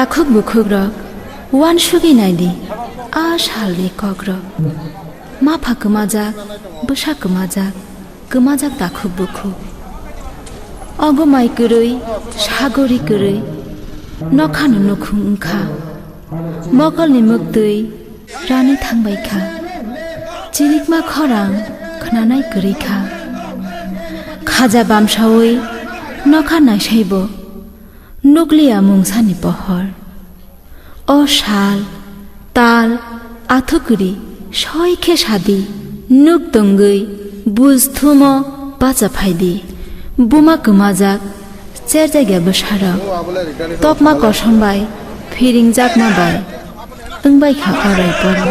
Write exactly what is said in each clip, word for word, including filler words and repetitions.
Takhuk bukhukrok, uansugwi naidi, a salni kokrok. Mapha kwmajak, bwsa kwmajak, kwmajak takhuk bukhuk. Ogomai kwrwi, sagori kwrwi, nokhano nukhung wngkha. Mokolni mwktwi rani thangbai kha. Chirikma khorang khnanai kwrwi kha. Khaja bamsaui nokha naisaibo nukliya mungsani pohor. O sal, tal, athukuri, soi khe sadi, nuk tongwi, buj thumo, bacha phaidi, buma kwmajak, cherjak ya bwsarok, tokma kosom bai, phiringjakma bai, wngbai kha orai poro.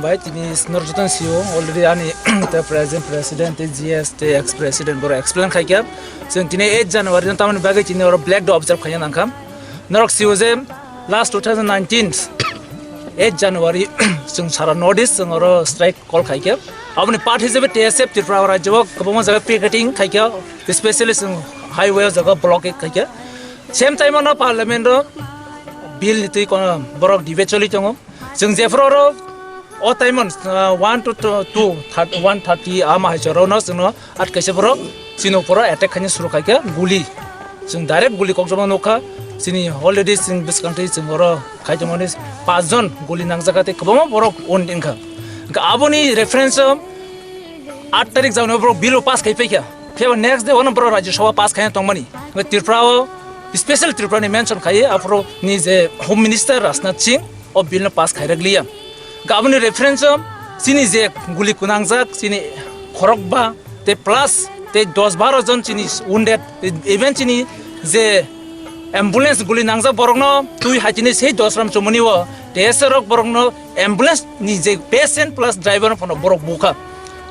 Bai tini norok jotono sio already ani te present president te G S te ex president boro explain khaikha. Chwng tini eight January no tamoni bagwi tini oro black day observe khaina nangkha. Norok sio je last two thousand nineteen eight January chwng sara North East chwng oro strike call khaikha. Aboni part hisabe T S F Tripura rajyo kwbangma jaga picketing khaikha, especially chwng highway o jaga block khaikha. Same time no parliament o bill ni twi kono borok debate choli tongo. Chwng jephuru oro o time on, ah, one to two, two, thirty, one thirty ama hai choro no chwngno at kaisa borok chini uporo attack khaina suru khaikha guli. Chwng direct guli kokjama nukha. Chini already chwng bwskang twi chwng oro khaitongmani pas jon guli nangjak tei kwbangma borok wound wngkha. Hwnkhe aboni reference o aat tarik jagano borok bill o pass khai paikha. Phiya next day ono borok Rajya Sabha pass khaina tongmani. Hwnkhe Tripura o special Tripura ni mention khai aphuru ni je Home Minister Rajnath Singh o bill no pass khairak liya. Aboni reference o chini je guli kunangjak chini khorokba tei plus tei dos baro jon chini wounded, even chini je ambulance guli nangjak borokno twi hai chini sei dos ram chumani o T S F rok borokno ambulance ni je patient plus driver no phano borok bukha.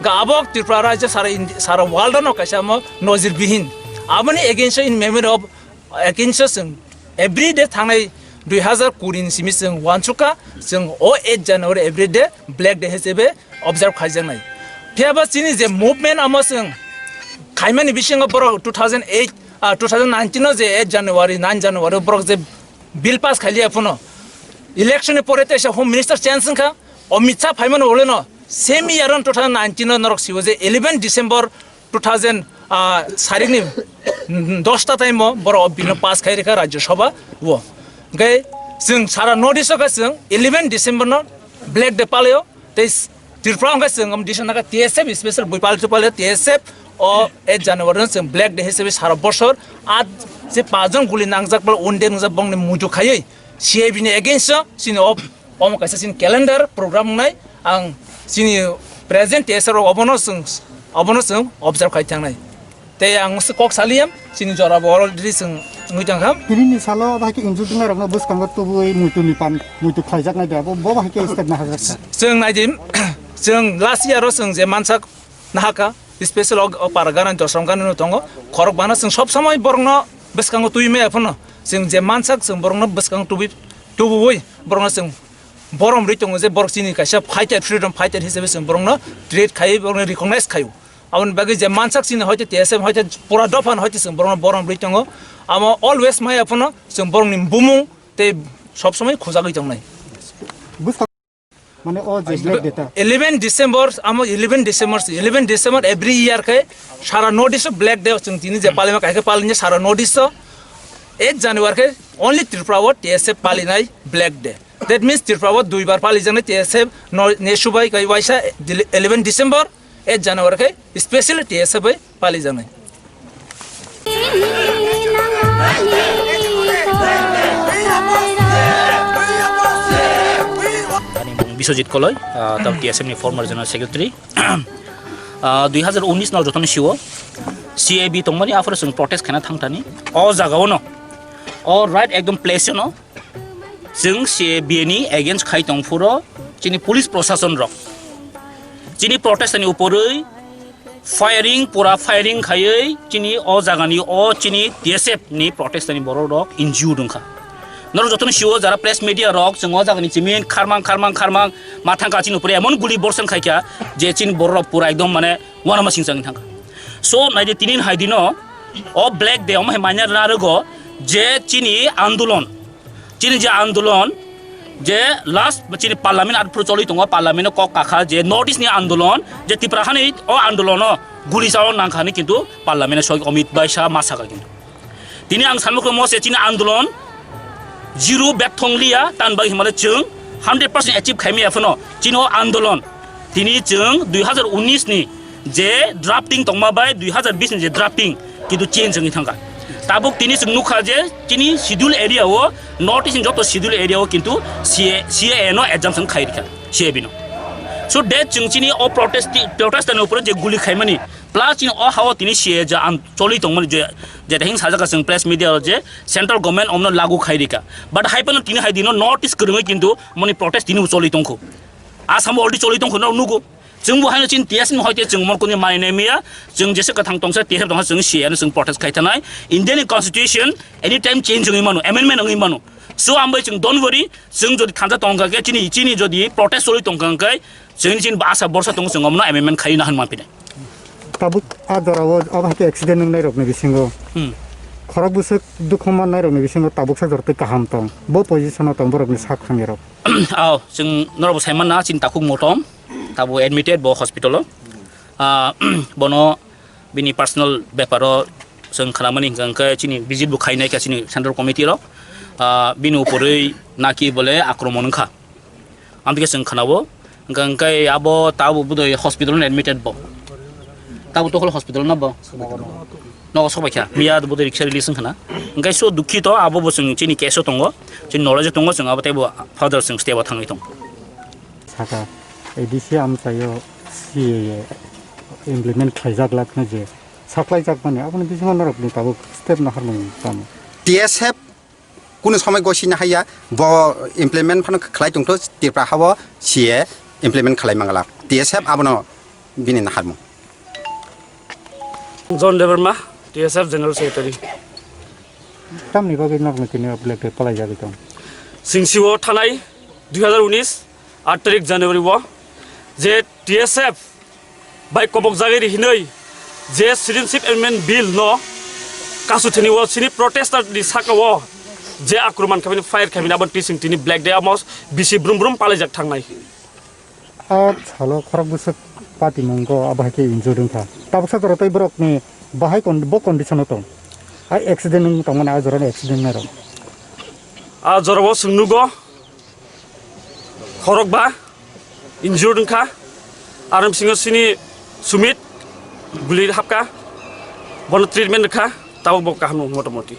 Ga abo Tripura rajya sara Indi-, sara world no kaisa amo nojir bihin. Aboni against o in memory of against o chwng every day thangnai dui hazar kuri ni simi chwng wansukha, chwng o eight January every day black day hisebe observe khaijaknai. Phiya ba chini je movement amo chwng khaimani bisingo borok two thousand eight, ah, two thousand nineteen o je eight January, nine January borok je bill pass khailiya phano election ni pore teisa Home Minister change wngkha, Amit Shah phaimani uleno same year on two thousand nineteen o norok sibo je eleven December two thousand, ah, sarikni dosta time o borok o bill no pass khai rikha Rajya Sabha o. Hwnkhe chwng sara North East o khe chwng eleven December no black day palaio. Tei Tripura hwnkhe chwng omo decision naka T S F special bui pal chu palaio T S F o eight January no chwng black day hisabe sara bosor at je pajong guli nangjak bal wounded wngjak bongni muitu khaiwi C I B ni against o chini o Omo kaisa chini calendar program wngnai, ang chini present T S R rok obono chwng, obono chwng observe khai thangnai. Tei ang se kok saliyam, chini jora bo already chwng wngwi tongkha. Tini ni salo abo hai khe injured wngnai rokno bwskango tubui muitu ni pan, muitu khlaijaknai de, abo, bo hai khe step na hajak kha. Chwng nai di, chwng last year o chwng je mansak nahaka, special o, o para gana, dosram gana no tongo, khorok bana chwng sob somoi borokno bwskango twi maya phano, chwng je mansak chwng borokno bwskango tubui, tubuwi borokno chwng borom rwi tongo je borok chini kaisa fighter, freedom fighter hisabe chwng borokno treat khai, borokno recognize khaio. Aboni bagwi je mansak chini hoite T S F hoite pura dophan hoite chwng borokno borom rwi tongo. Amo always maya phano chwng borokni bumung tei sob somoi khujagwi tongnai. Bwskang mane o je black day ta. Eleven December, amo eleven December, eleven December every year khe sara North East o black day chwng tini je palima kaisa palini sara North East o eight January khe only Tripura o T S F palinai black day. That means Tripura o duibar palijaknai T S F no, nesubai kai waisa eleven December, eight January khe special T S F bai palijaknai. Ani mung Biswajit Koloi, ah, tab T S F ni former general secretary. Ah, dui hazar unis no jotono siwo C A B tongmani aphuru chwng protest khaina thangthani. O jagao no, o right ekdom place no, chwng C A B ni against khai tong phuro chini police prosason rok chini protest ni uporwi firing, pura firing khaiwi chini o jagani o chini T S F ni protest ni borok rok injured wngkha. Norok jotono siwo jara press media rok chwng o jagani chimin kharmang, kharmang, kharmang ma thangkha chini upore emon guli borson khaikha je chini borok rok pura ekdom mane uanama singchangwi thangkha. So naidi tinin haidino o black day omo hai manya rwgo je chini andolon, chini je andolon je last chini parliament atphuru choli tongo, parliament o kok kakha je North East ni andolon je Tripura hani o andolono guli chalo nangkha hinwi kintu parliament o soi Amit bai sa ma sakha kintu. Tini ang samukhe mo se chini andolon zero bethong liya, tan bai himale chwng hundred percent achieve khaimaya phano chini o andolon tini chwng dui hazar unis ni je drafting tongma bai dui hazar bis ni je drafting kintu change wngwi thangkha. Tabuk tini chwng nukha je chini schedule area o, North East ni joto schedule area o kintu C A, C A A no exemption khai rikha, C A B no. So that chwng chini o protest, protest ni upore je guli khaimani plus chini o hao tini C A A je an choli tongmani je, je hing sajak chwng press media o je central government omno lagu khai rikha. But hai phano tini hai dino North East kwrwngwi kintu moni protest tini choli tongkho. Asamo already choli tongkha, norok nugo. Chwng bo haino chini T S F ni hoite chwng mor kuni mani nai miya, chwng jesa kwthang tongsa T S F tongsa chwng siya no chwng protest khai tanai. Indian constitution anytime change wngwi mano, amendment wngwi mano. So ambai chwng don't worry, chwng jodi thanja tongkha khe chini, chini jodi protest choli tongkha khe chwng chini asa borsa tongo chwng omno amendment khai na hwn manpinai. Tabuk a jora o abo hai khe accident wngnai rok ni bisingo. Hmm. Khorok bwswk dukhu mannai rok ni bisingo tabuk sa jora tei kaham tong. Bo position o tong borok ni sak hamya rok. Ao, chwng norok bo sai manna, chini takhuk motom, tabo admitted bo hospital o. Ah, bono bini personal bepar o chwng khnamani hwnkha hwnkhe chini visit bo khainai kha chini central committee rok. Ah, bini upori naki bole akromon wngkha. Amtike chwng khnao, hwnkha hwnkhe abo tabo budoi hospital o admitted bo. Tabo tokol hospital no bo. Nogo sok bai kha, miya bo tei riksa release wngkha na. Hwnkhe so dukhito, abo bo chwng chini case o tongo, chini knowledge o tongo, chwng abo teibo further chwng step o thangwi tongo. Saka A D C amchaio C A A implement khlaijak lak hwnwi je saklaijak mani, aboni bisingo norokni tabuk step naharmung tamo? T S F kunu somoi gosina haiya, bo implement phano khlai tongtho, Tripura hao C A A implement khlai mangala. T S F abono bini naharmung. John Debbarma, T S F General Secretary. Tamni bagwi norokni tini o black day palai jagwi tong? Singsiwo thanai dui hazar unis, aat tarik January o je T S F bai kobok jagwi ri hinwi je Citizenship Amendment Bill no kasu thini o chini protester ni saka o je akromon khaimani, fire khaimani, abo tising tini black day amo bisi brum brum palai jak thangnai. A salo khorok bwswk patimungo abo hai khe injured wngkha. Tabuksa jora tei borokni bahai kon-, bo condition o tong. A accident wng tongmani, a jorani accident nairok. A jorao chwng nugo khorokba injured wngkha. Aro bisingo chini Sumit guli hapkha, bono treatment rwkha, tabuk bo kaham motamoti.